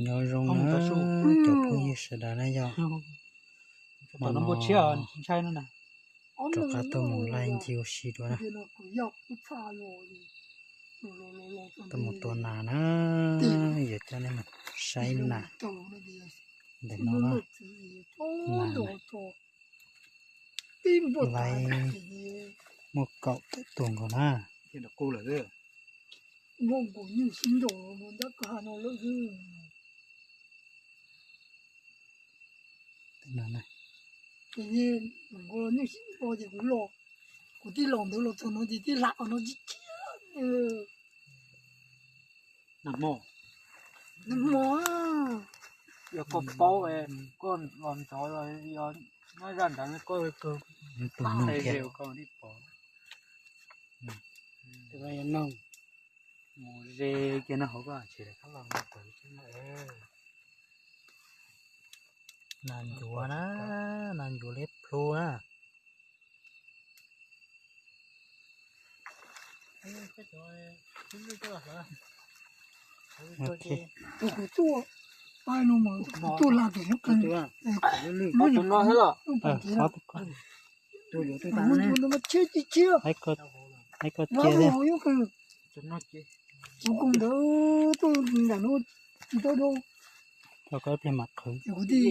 Nyob zoo na cov phooj ywg sawv daws na yog, mas no rov qab tuaj mus laij ncig ua si dua na. Tuaj mus tua nas na, yuav coj nej mus saib nas ntawm no na. Nas laiv muaj kaum tawm tuag nkaus na. Kuv tij los ntawd los txog no ces tij hla qhov no tsis tshiab. Nag hmo, nag hmo, yog koj paub, koj los ntxov, yog nyob zaj nrad koj tus nug kiag, koj li pom. Mus ze kiag no hauv koj tsis los nas ncuav na, nas ncuav liab plhu na. Tus kuv tuaj, tuaj hla tus no, tus no tshiab tsis tshiab, hais koj cia li. Kuv ntawd tuaj nram no tsis tau dhau. Rau koj ib pliag mam qhwv. Kuv tij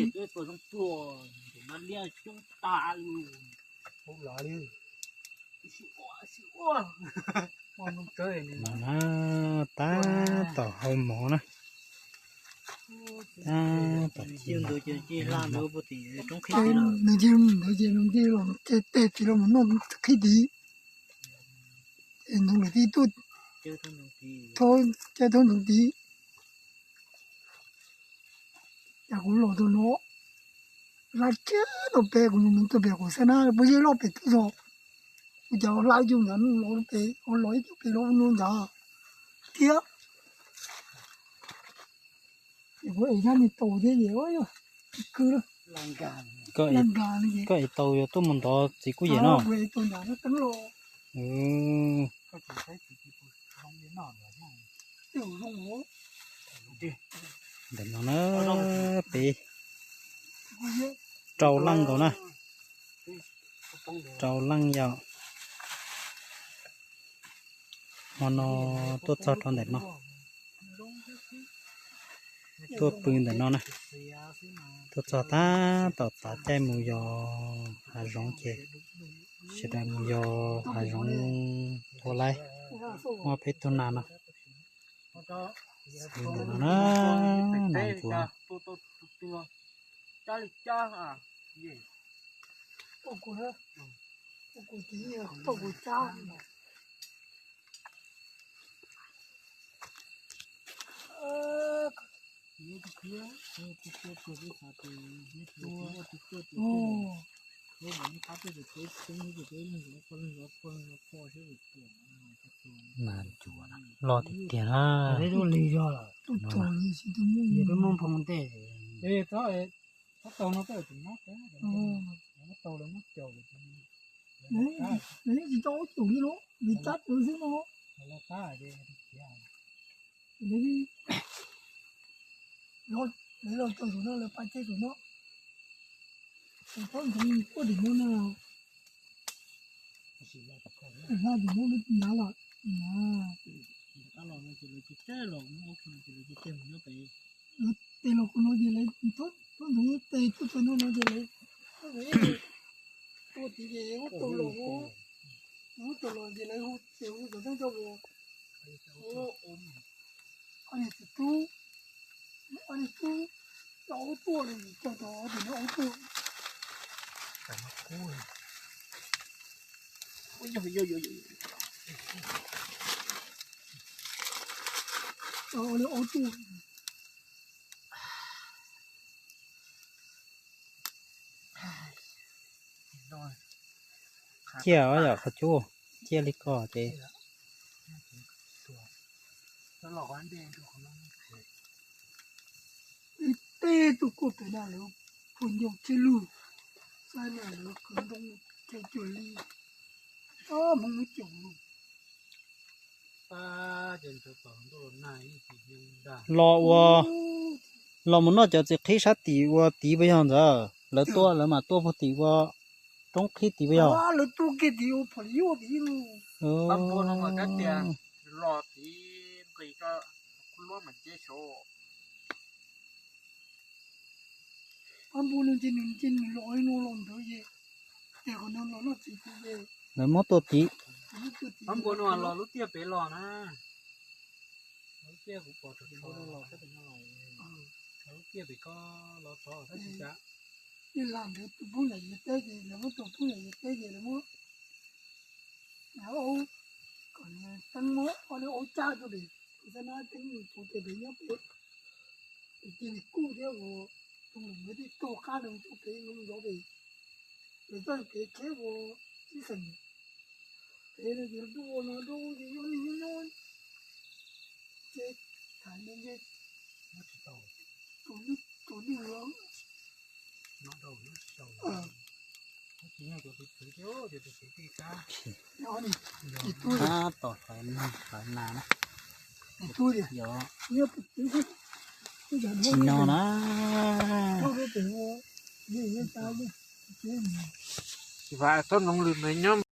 no na, tab tom hau mov na. Tab tom ci, nws ntawd ces nws ntij los ces tej txiv los mus noj qhib tid. Es ntxoov lawm tib tuaj, caij thoob ntxoov tid. Cas kuv los tau no, laj kiag rau pem, kuv mus tau pem kuv xab nab puas yog loj pem tuaj zog. Kuv cas laj yus ntawd los pem, los ib co pem los ua no ntag thiab. Kuv es zaj ni tau thiab ces, kwj, koj es tau yuav tuaj mus ntov txiv kuj yem no. Ntawm no na, peb rau leej nkaus na, rau leej yom. Hmo no tuaj txog rau ntawm no, tuaj pw ntawm no na, tuaj txog tab tom tav caij mus yos hav zoov ces sawv daws mus yos hav zoov ua laib, muaj peb tug nas no. Xwb ntawm no na, nas ncuav. Nas ncuav loj tiag tiag na. Nws yeej tsis tau ua cum li no, nws cab tus xwb no. Lawv los tau tus no, lawv pab cab tus no. Tus thaub ntxoov tuaj tim no na. Hla tim no nrad los na. Lawv tes los kuv no ces lawv thaub ntxoov tes tuaj txog no no ces lawv ua tid ces ub tau los, ub tau los ces lawv hu ces hu cov tub rau ua, ob niag txiv tub, ob niag tub, coj aub tuaj li, coj tau ob tug niag aub tuaj. Coj ob niag aub tuaj. Ciaj yom qhov cub, ciaj li ko ces. Tej tus kuj pem no lawv phuaj ncauj txhiab lug, saib no lawv kwv ntoo txhia cuag li, Hmoob muab caum lug. Los ua Los mus noj cov txiv qhib sab tim ua tid puas yog ntxawm? Lawv tuaj lawv mam tuaj puag tim ua roob qhib tid puas yog? Lawv muab tua tid. Lub tiaj pem los na. Lub tiaj kuv pom, lub tiaj pem ko los tod tab sis cas. Poob yam yus teb ces lawv muab tua, poob yam yus teb ces lawv muab, kom teeb muab ob lub aub cab rau pem, kuv xav na teeb mus txog pem pem nyob pem, ces nws kuj thiab uas tus mus nws thiaj tuag qab rau pem zoo zov pem, pem txoj kev kheb uas tib xeem pem no ces dua no dua ces yog li nyob nyob ces tham me nce tus dij los. Tab tom hlawv nas na. Yog tsis no na. Vam txhob noog lwm nws nyob.